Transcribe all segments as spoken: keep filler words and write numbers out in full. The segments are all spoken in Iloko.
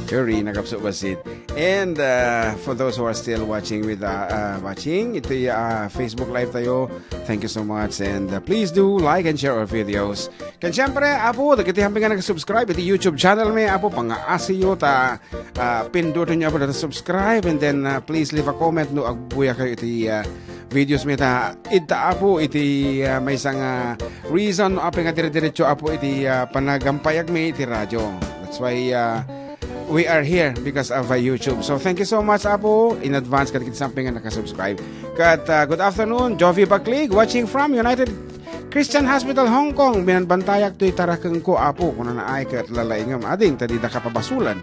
Sorry, nakapso basit. And, uh, for those who are still watching with, uh, uh, watching, iti, uh, Facebook Live tayo, thank you so much. And, uh, please do like and share our videos. Ken siyempre, Apo, dagiti amin nga nag-subscribe iti YouTube channel mi, Apo, pangaasiyo ta, uh, pinduton niyo, Apo, data subscribe. And then, uh, please leave a comment no agbuya kayo iti, uh, videos mi ta. Ita, Apo, iti, uh, maysa nga reason, Apo, nga dire-diretso, Apo, iti, uh, panagampayag mi iti radyo. That's why, uh, we are here because of, uh, YouTube. So, thank you so much, Apo, in advance kadagiti amin nga nakasubscribe. Kat, uh, good afternoon, Jovi Baklig, watching from United Christian Hospital, Hong Kong. Binanbantayak toy tarakengko, Apo, kunana ay ket lalaingem. Ading, ta dida kapabasulan.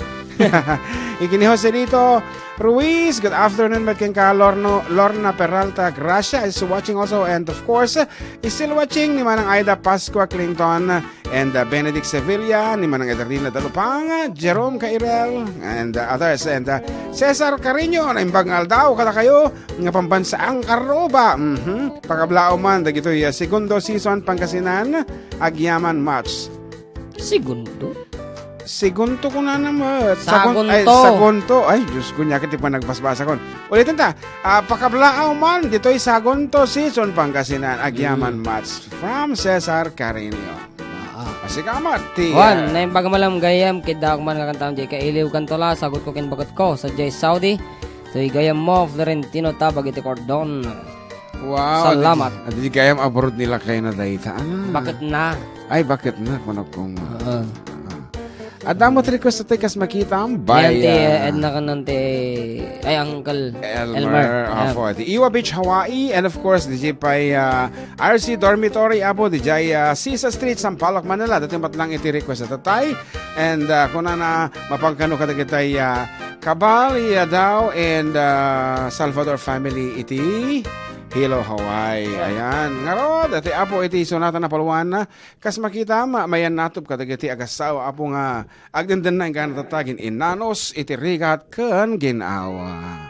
Ikini Joselito Ruiz, good afternoon, met kenka Lorno, Lorna Peralta Gracia is watching also. And of course, is still watching ni Manang Aida Pascua Clinton. And, uh, Benedict Sevilla, ni Manang Ederlina Dalupang, Jerome Cairel, and, uh, others. And, uh, Cesar Carino, naimbag nga aldaw kadakayo, nga pambansaang karruba. Mhm. Pakablaaw man, dagitoy, uh, segundo season, Pangasinan, agyaman match. Segundo? Segundo ko na naman. Sagon-, ay, Sagunto. Sagunto. Ay, Diyos ko, niya, kiti pa nagbasbasa ko. Ulitin ta. Ah, pakablaaw man, ditoy Sagunto season, Pangasinan, agyaman Mm. match from Cesar Carino. Ah. Asikamat, ti, Juan, ah, naimbag malam gayam, kiddaak man nga kantam, jay kailiw kanto la, sagot ko ken baket ko, sa jay Saudi, toy gayam mo, Florentino Tabag iti Cordon. Wow, Salamat. Adi, adi gayam abroad nila kayo na dayta. Ah. Baket na. Ay, baket na, kuno kung, Oo. Ah. Adda met request ti kas makitam, Yan by, ti, ah, Edna kanan ti, ay, Uncle Elmer. Elmer. Ah. Apo, ti Iwa Beach, Hawaii, and of course, D J pay, ah, R C Dormitory, Apo, D J, ah, Sisa Street, Sampaloc, Manila. Dati met lang iti request a tatay. And, ah, kunana, mapangkano kadagitay, ah, Kabal, Yadaw, and, ah, Salvador family iti Hilo, Hawaii. Ayan. Ngarud, dati, Apo, iti sonata napalwan, Kas makitam, mayan natop kadagiti agassawa, Apo, nga agdendenna inggana tatagin inanos iti rigat ken ginawa.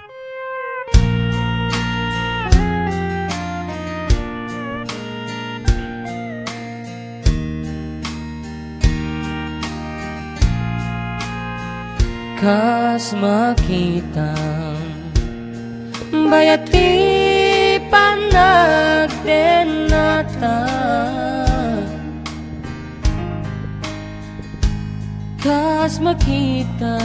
Kas makitam, bayat ti panagdennata. Kas makita,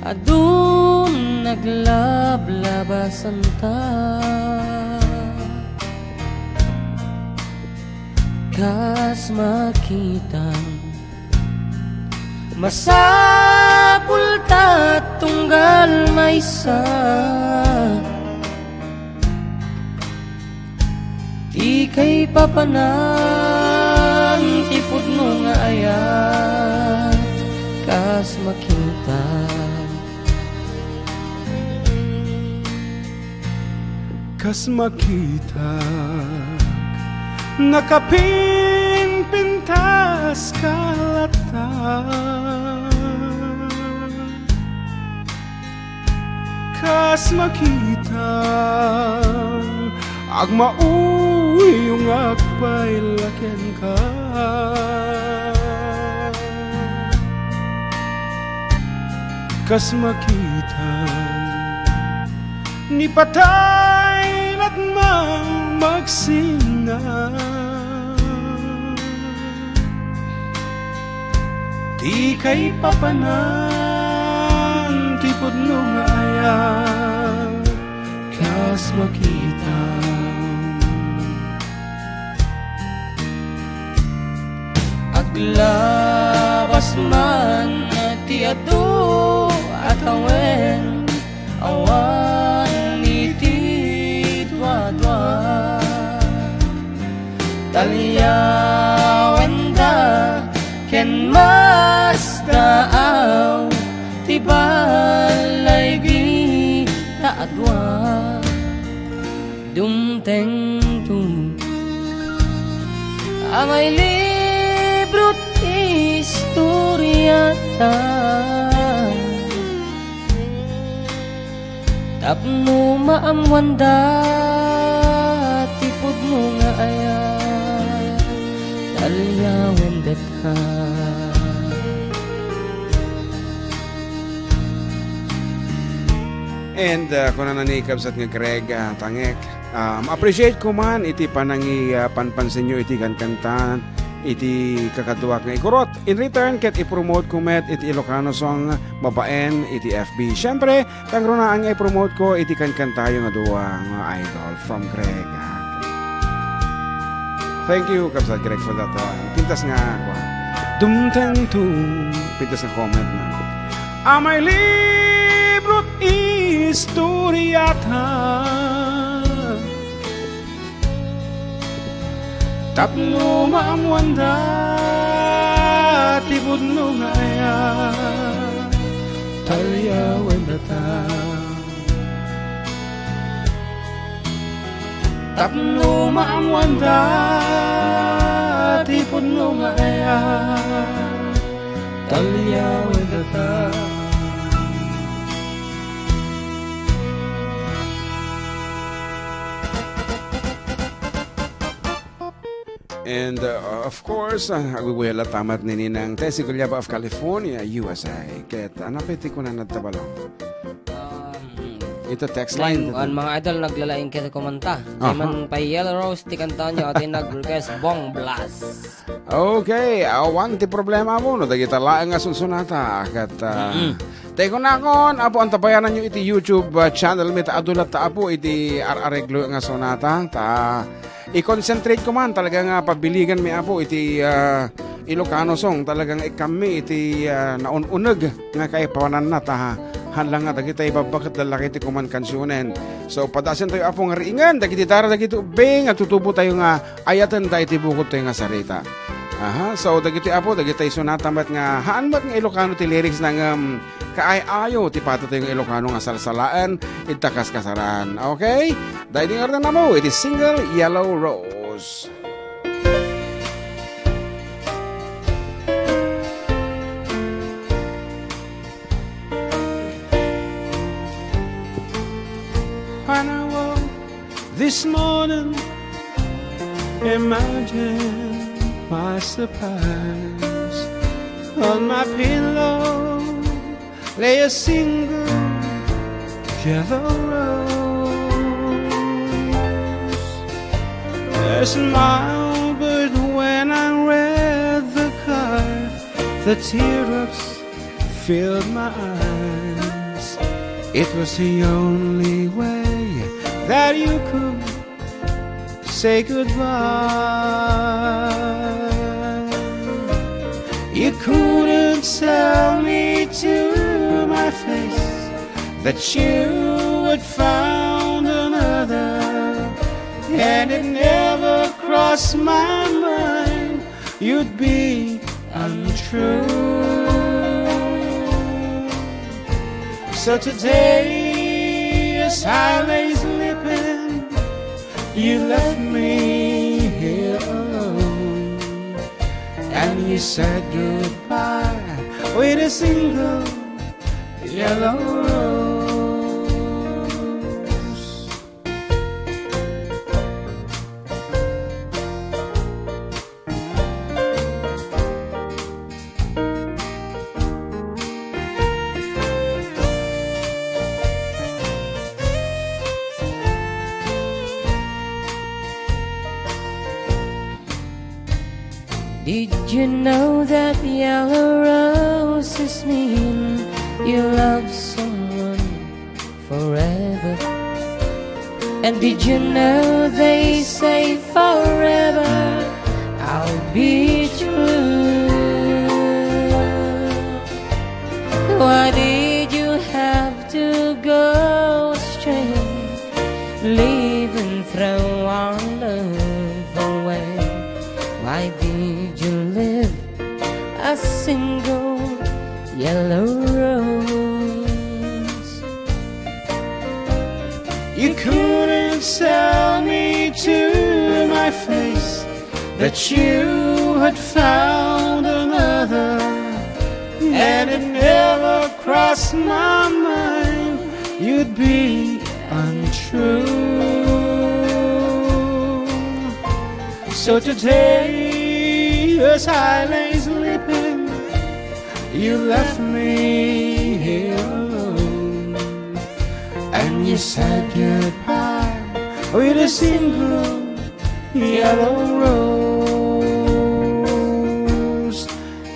adun naglablabasanta. Kas makita, masapul ta tunggal maysa ti kaipapanan ti pudno nga ayat kas makita. Kas makitak, nakapinpintas ka latta. Kas makitam, agmauyongak pay la kenka. Kas makitam, ni patay latmang magsina. Ti kaipapanan ti pudno nga ayat kas makitam. Aglabas man ti adu a tawen, awan iti duadua. Taliawenda ken masdaaw ti balay dita a dua. Dumtengto a mailibrot istoriata. Tapno maammoanda ti pudno nga ayat, taliawen dayta. And, uh, kunana ni kabsat nga Greg, uh, Tangek, uh, ma-appreciate ko man iti panangi, uh, panpansinyo iti kankantan iti kakaduak nga ikurot. In return, ket i-promote ko met iti Ilocano song babaen iti F B. Siyempre, kangrunaan nga i-promote ko iti kankantayo nga dua nga idol from Greg. Thank you, kabsat Greg, for that, uh, pintas nga, uh, tumtang tum, pintas nga comment na. Amay libro't istorya ta. Tapno maammoanda ti pudno nga aya, talyawenda ta. Tapno maammoanda ti pudno nga aya, talyawenda ta. And, uh, of course, uh, aguguya la tamat ni Ninang Tessie Gulyaba of California, U S A. Ket, ano pa iti kunana ta balo? Um, Ito text line, line, ito. An mga idol, naglalaing ket kumanta. Aha. Diay man pay Yellow Rose, ti kantayo, ti nag-request, Bong Blas. Okay, awan ti problema mo, no? Dagita laeng nga sunsunata. Ket, ah, Mm-mm. Tay kunakon, Apo, antabayananyo iti YouTube, ah, channel mi, ta adu latta, Apo, iti ar-areglo nga sunata. Ta, i-concentrate ko man, talaga nga pabiligan mi, Apo, iti, ah, Ilocano song. Talaga nga ikkanmi iti, ah, naun-uneg nga kaipananna, ta, haan lang nga dagita ibabbaket lallaki ti kuman kansionen. So, padasen tayo, Apo, nga riingen, dagiti dara, dagiti ubing, nga tutubo tayo nga ayatenda iti bukod tayo nga sarita. Aha, so dagiti, Apo, dagiti sunata met nga haan met nga Ilocano ti lyrics na ngem kaay-ayo ti pata tayo nga Ilocano nga salsalaen ita kaskasaran. Okay? Daydi nga ardennamo iti single Yellow Rose. When I woke this morning, imagine my surprise. On my pillow lay a single yellow rose. A smile, but when I read the card, the teardrops filled my eyes. It was the only way that you could say goodbye. You couldn't tell me to my face that you had found another, and it never crossed my mind you'd be untrue. So today, as I lay sleeping, you left me here alone, and you said goodbye with a single yellow rose. Did you know that yellow roses mean you love someone forever? And did you know they say forever I'll be true? Why did you have to go astray, leaving through our love away? Why did you leave a single yellow rose? You couldn't tell me to my face that you had found another, and it never crossed my mind you'd be untrue. So today, as I lay sleeping, you left me here alone, And you said goodbye with a single yellow rose.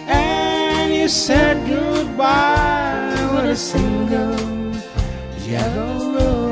And you said goodbye with a single yellow rose.